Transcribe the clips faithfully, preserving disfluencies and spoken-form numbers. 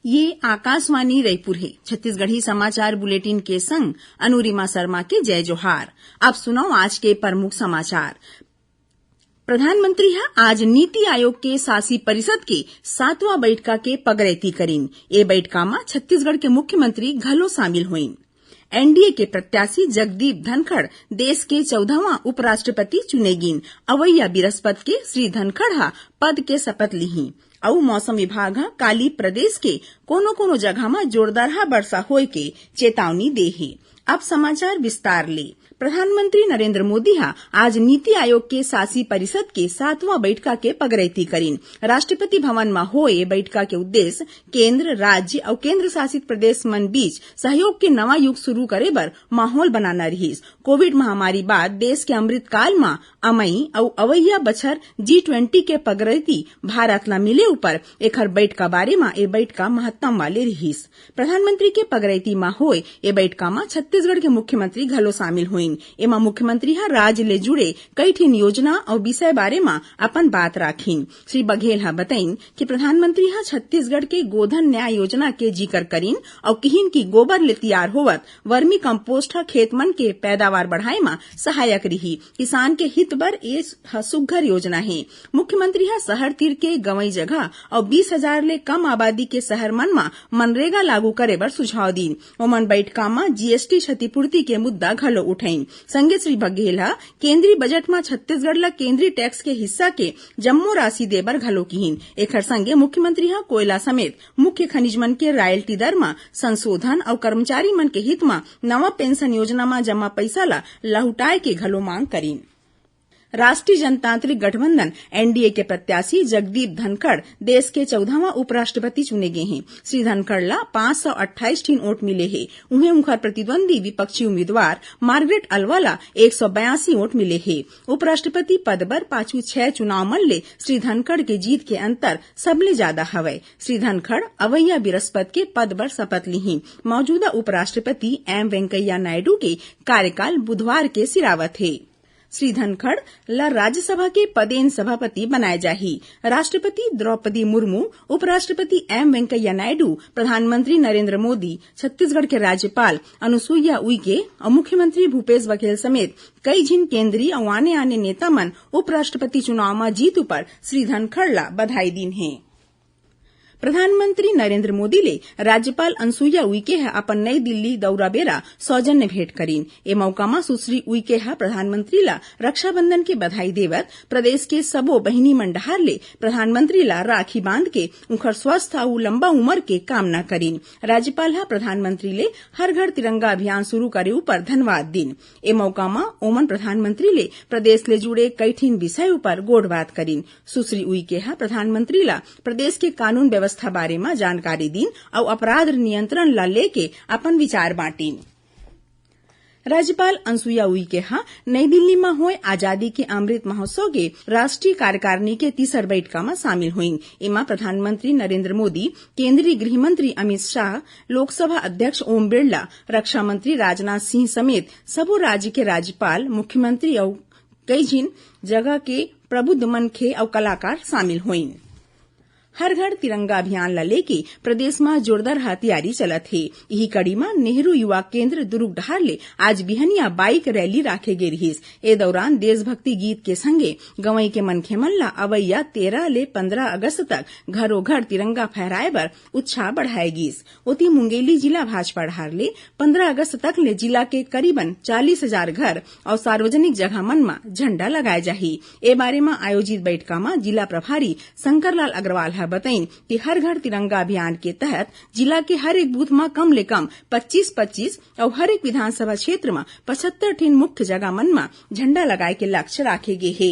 ये आकाशवाणी रायपुर हे। छत्तीसगढ़ी समाचार बुलेटिन के संग अनुरिमा शर्मा के जय जोहार। अब सुनव आज के प्रमुख समाचार। प्रधानमंत्री ह आज नीति आयोग के शासी परिषद के सातवां बइठका के पगरैती करिन। ए बइठका म छत्तीसगढ़ के मुख्यमंत्री घलो शामिल होइन। एनडीए के प्रत्याशी जगदीप धनखड़ देश के चौदहवां उपराष्ट्रपति चुने गिन। अवइया बिरस्पत के श्री धनखड़ ह पद के शपथ लिही। अउ मौसम विभाग ह काली प्रदेश के कोनो-कोनो जगह म जोरदारहा बरसा होय के चेतावनी दे हे। अब समाचार विस्तार ले। प्रधानमंत्री नरेंद्र मोदी ह आज नीति आयोग के शासी परिषद के सातवां बइठका के पगरैती करिन। राष्ट्रपति भवन म होए ए बइठका के उद्देश्य केंद्र, राज्य अउ केंद्र शासित प्रदेश मन बीच सहयोग के नवा युग शुरू करे बर माहौल बनाना रिहिस। कोविड महामारी बाद देश के अमृतकाल म अमई अउ अवइया बछर जी ट्वेंटी के पगरैती भारत ला मिले ऊपर एखर बइठका बारे म ए बइठका महत्तम वाले रिहिस। प्रधानमंत्री के पगरैती म होए ए बइठका म छत्तीसगढ़ के मुख्यमंत्री घलो शामिल होइन। एमा मुख्यमंत्री ह राज्य ले जुड़े कई ठिन योजना अउ विषय बारे म अपन बात राखिन। श्री बघेल ह बतइन कि प्रधानमंत्री ह छत्तीसगढ़ के गोधन न्याय योजना के जिकर करिन अउ किहिन कि गोबर ले तियार होवत वर्मी कंपोस्ट ह खेत मन के पैदावार बढ़ाए म सहायक रिही। किसान के हित बर ए ह सुग्घर योजना हे। मुख्यमंत्री ह शहर तीर के गंवई जगह अउ बीस हजार ले कम आबादी के शहर मन म मनरेगा लागू करे बर सुझाव दीन। ओमन बइठका म जीएसटी क्षतिपूर्ति के मुद्दा घलो उठइन। संगे श्री बघेल ह केंद्रीय बजट म छत्तीसगढ़ ल केंद्रीय टैक्स के हिस्सा के जम्मो राशि दे बर घलो किहिन। एखर संगे मुख्यमंत्री ह कोयला समेत मुख्य खनिज मन के रायल्टी दर म संशोधन अउ कर्मचारी मन के हित म नवा पेंशन योजना म जमा पइसा ल लहुटाए के घलो मांग करिन। राष्ट्रीय जनतांत्रिक गठबंधन, एनडीए के प्रत्याशी जगदीप धनखड़ देश के चौदहवां उपराष्ट्रपति चुने गे हें। श्री धनखड़ ला पाँच सौ अट्ठाईस ठिन वोट मिले हे। उहें, उंखर प्रतिद्वंदी विपक्षी उम्मीदवार मार्गरेट अल्वा ला एक सौ बयासी वोट मिले हे। उपराष्ट्रपति पद बर पाछू छह चुनाव मन ले श्री धनखड़ के जीत के अंतर सबले ज्यादा हवय। श्री धनखड़ अवइया बिरस्पत के पद बर शपथ लिही। मौजूदा उपराष्ट्रपति एम वेंकैया नायडू के कार्यकाल बुधवार के सिरावत हे। श्री धनखड़ ल राज्यसभा के पदेन सभापति बनाए जाही। राष्ट्रपति द्रौपदी मुर्मू, उपराष्ट्रपति एम वेंकैया नायडू, प्रधानमंत्री नरेंद्र मोदी, छत्तीसगढ़ के राज्यपाल अनुसुईया उइके अउ मुख्यमंत्री भूपेश बघेल समेत कई झिन केंद्रीय अउ आने-आने नेता मन उपराष्ट्रपति चुनाव म जीत उपर श्री धनखड़ ल बधाई दीन हे। प्रधानमंत्री नरेंद्र मोदी ले राज्यपाल अनुसुईया उइके ह अपन नई दिल्ली दौरा बेरा सौजन्य भेंट करीन। ए मौका म सुश्री उइके ह प्रधानमंत्री ला रक्षाबंधन के बधाई देवत प्रदेश के सबो बहिनी मन डहार ले प्रधानमंत्री ला राखी बांध के उंखर स्वस्थ अउ लंबा उमर के कामना करीन। राज्यपाल ह प्रधानमंत्री ले हर घर तिरंगा अभियान शुरू करे उपर धन्यवाद दीन। ए मौका म ओमन प्रधानमंत्री ले प्रदेश ले जुड़े कई ठिन विषय उपर गोठबात करीन। सुश्री उइके ह प्रधानमंत्री ला प्रदेश के कानून व्यवस्था बारे म जानकारी दीन अउ अपराध नियंत्रण ला लेके अपन विचार बांटिन। राज्यपाल अनुसुईया उइके ह नई दिल्ली म होए आजादी के अमृत महोत्सव के राष्ट्रीय कार्यकारिणी के तीसर बइठका म शामिल होइन। एमा प्रधानमंत्री नरेंद्र मोदी, केंद्रीय गृह मंत्री अमित शाह, लोकसभा अध्यक्ष ओम बिरला, रक्षा मंत्री राजनाथ सिंह समेत सबो राज्य के राज्यपाल, मुख्यमंत्री अउ कई झिन जगह के प्रबुद्ध मनखे अउ कलाकार शामिल होइन। हर घर तिरंगा अभियान ला लेके प्रदेश म जोरदार ह तियारी चलत हे। इही कड़ी म नेहरू युवा केंद्र दुरूग डहार ले आज बिहनिया बाइक रैली राखे गे रिहिस। ए दौरान देशभक्ति गीत के संगे गंवई के मनखे मन ला अवइया तेरह ले पंद्रह अगस्त तक घरो घर तिरंगा फहराए बर उत्साह बढ़ाए गीस। ओती मुंगेली जिला भाजपा डहार ले पंद्रह अगस्त तक ले जिला के करीबन चालीस हजार घर अउ सार्वजनिक जगह मन म झंडा लगाए जाही। ए बारे म आयोजित बइठका म जिला प्रभारी शंकरलाल अग्रवाल ह बतइन कि हर घर तिरंगा अभियान के तहत जिला के हर एक बूथ म कम ले कम पच्चीस पच्चीस अउ हर एक विधानसभा क्षेत्र म पचहत्तर ठिन मुख्य जगह मन म झंडा लगाए के लक्ष्य राखे गे हे।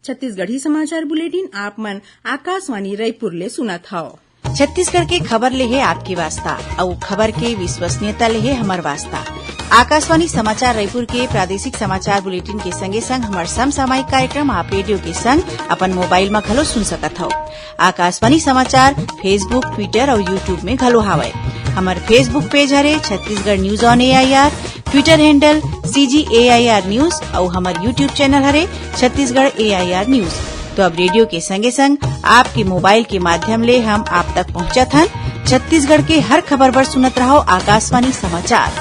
छत्तीसगढ़ी समाचार बुलेटिन आप मन आकाशवाणी रायपुर ले सुनत हव। छत्तीसगढ़ के खबर ले हे आपके वास्ता, अउ खबर के विश्वसनीयता ले हे हमर वास्ता। आकाशवाणी समाचार रायपुर के प्रादेशिक समाचार बुलेटिन के संगे संग हमर समसामयिक कार्यक्रम आप रेडियो के संग अपन मोबाइल म घलो सुन सकत हव। आकाशवाणी समाचार Facebook, Twitter अउ YouTube में घलो हावय। हमर Facebook पेज हरे Chhattisgarh news on AIR, Twitter handle CG AIR news अउ हमर YouTube चैनल हरे छत्तीसगढ़ एआईआर न्यूज। तो अब रेडियो के संगे संग आपके मोबाइल के माध्यम ले हम आप तक पहुंचत हन। छत्तीसगढ़ के हर खबर बर सुनत रहव आकाशवाणी समाचार।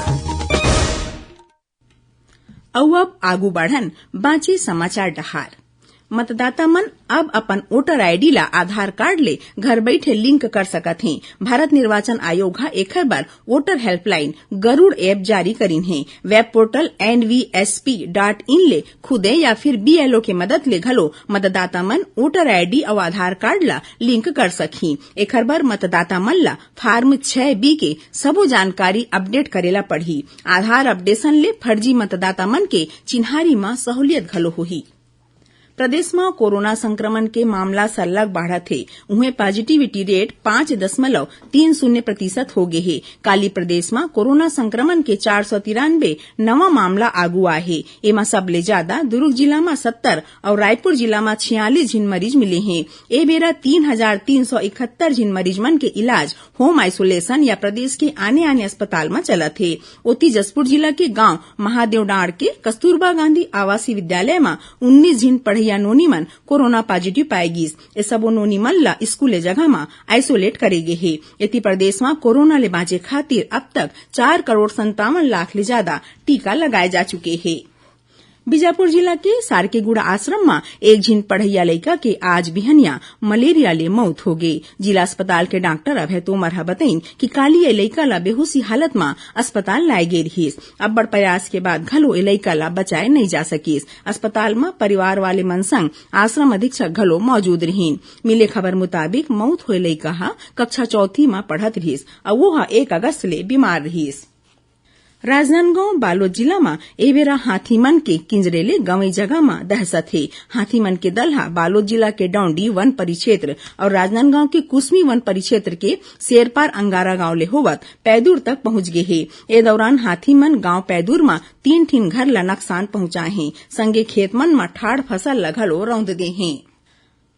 अउ अब आगू बढ़न बांचे समाचार डहार। मतदाता मन अब अपन वोटर आईडी ला आधार कार्ड ले घर बैठे लिंक कर सकत हें। भारत निर्वाचन आयोग ह एखर बर वोटर हेल्पलाइन गरुड़ ऐप जारी करिन हे। Web portal NVSP dot in ले खुदे या फिर बीएलओ के मदद ले घलो मतदाता मन वोटर आईडी अउ आधार कार्ड ला लिंक कर सकही। एखर बर मतदाता मन ला फॉर्म छह बी के सबो जानकारी अपडेट करे ला पड़ही। आधार अपडेशन ले फर्जी मतदाता मन के चिन्हारी म सहूलियत घलो होही। प्रदेश म कोरोना संक्रमण के मामला सरलग बाढ़त हे, उहें पॉजिटिविटी रेट पाँच दशमलव तीन शून्य प्रतिशत हो गे हे। काली प्रदेश म कोरोना संक्रमण के चार सौ तिरानबे नवा मामला आगू आए हे। एमा सबले ज्यादा दुर्ग जिला म सत्तर अउ रायपुर जिला म छियालीस झिन मरीज मिले हें। ए बेरा तीन हजार तीन सौ इकहत्तर झिन मरीज मन के इलाज होम आइसोलेशन या प्रदेश के आने-आने अस्पताल म चलत हे। ओती जशपुर जिला के गांव महादेवडांड़ के कस्तूरबा गांधी आवासीय विद्यालय म उन्नीस झिन पढ़इया नोनी मन कोरोना पॉजिटिव पाए गिस। ए सबो नोनी मन ल स्कूल जगह म आइसोलेट करे गे हे। एती प्रदेश म कोरोना ले बांचे खातिर अब तक चार करोड़ संतावन लाख ले जादा टीका लगाए जा चुके हे। बीजापुर जिला के सारकेगुड़ा आश्रम म एक झिन पढ़इया लइका के आज बिहनिया मलेरिया ले मउत हो गे। जिला अस्पताल के डॉक्टर अभय तोमर ह बतइन कि काली ए लइका ल बेहोशी हालत म अस्पताल लाए गे रिहिस। अब्बड़ प्रयास के बाद घलो ए लइका ल बचाए नइ जा सकिस। अस्पताल म परिवार वाले मन संग आश्रम अधीक्षक घलो मौजूद रिहिन। मिले खबर मुताबिक, मउत होए लइका ह कक्षा चौथी म पढ़त रिहिस अउ वो ह एक अगस्त ले बीमार रिहिस। राजनांदगांव बालोद जिला म ए बेरा हाथी मन के किंजरे ले गंवई जगह म दहशत हे। हाथी मन के दल ह बालोद जिला के डौंडी वन परिक्षेत्र अउ राजनांदगांव के कुसमी वन परिक्षेत्र के शेरपार अंगारा गांव ले होवत पैदूर तक पहुंच गे हे। ए दौरान हाथी मन गांव पैदूर म तीन ठिन घर ल नुकसान पहुंचाए हें, संगे खेत मन म ठाढ़ फसल ल घलो रौंद दे हें।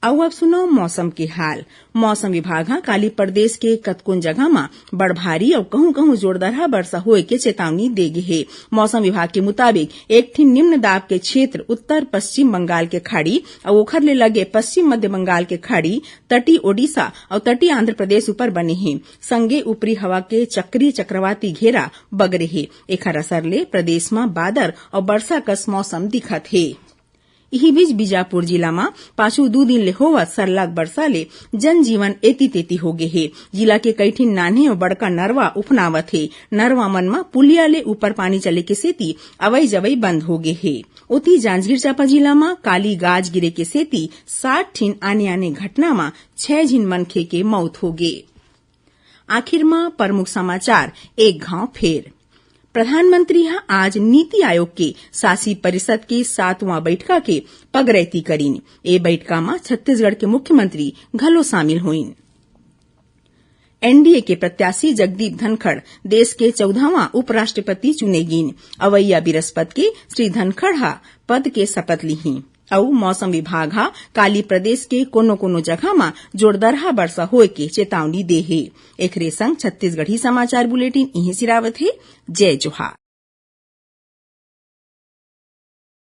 अउ अब सुनव मौसम के हाल। मौसम विभाग ह काली प्रदेश के कतकोन जगह म बड़ भारी अउ कहूं-कहूं जोरदरहा बरसा होए के चेतावनी दे गे हे। मौसम विभाग के मुताबिक, एक ठिन निम्न दाब के क्षेत्र उत्तर पश्चिम बंगाल के खाड़ी अउ ओखर ले लगे पश्चिम मध्य बंगाल के खाड़ी, तटीय ओडिशा अउ तटीय आंध्र प्रदेश ऊपर बने हे। संगे ऊपरी हवा के चक्रीय चक्रवाती घेरा बगरे हे। एखर असर ले प्रदेश म बादर अउ बरसा कस मौसम दिखत हे। इही बीच, बीजापुर जिला म पाछू दू दिन ले होवत सरलग बरसा ले जनजीवन एती-तेती हो गे हे। जिला के कई ठिन नान्हे अउ बड़का नरवा उफनावत हे। नरवा मन म पुलिया ले ऊपर पानी चले के सेती अवई-जवई बंद हो गे हे। ओती, जांजगीर चांपा जिला म काली गाज गिरे के सेती सात ठिन आने-आने घटना म छह झिन मनखे के मउत हो गे। आखिर म प्रमुख समाचार एक घांव फेर। प्रधानमंत्री ह आज नीति आयोग के शासी परिषद के सातवां बइठका के पगरैती करिन। ए बइठका म छत्तीसगढ़ के मुख्यमंत्री घलो शामिल होइन। एनडीए के प्रत्याशी जगदीप धनखड़ देश के चौदहवां उपराष्ट्रपति चुने गिन। अवइया बिरस्पत के श्री धनखड़ ह पद के शपथ लिही। अउ मौसम विभाग ह काली प्रदेश के कोनो-कोनो जगह म जोरदरहा बरसा होए के चेतावनी दे हे। एखरे संग छत्तीसगढ़ी समाचार बुलेटिन इहें सिरावत हे। जय जोहार।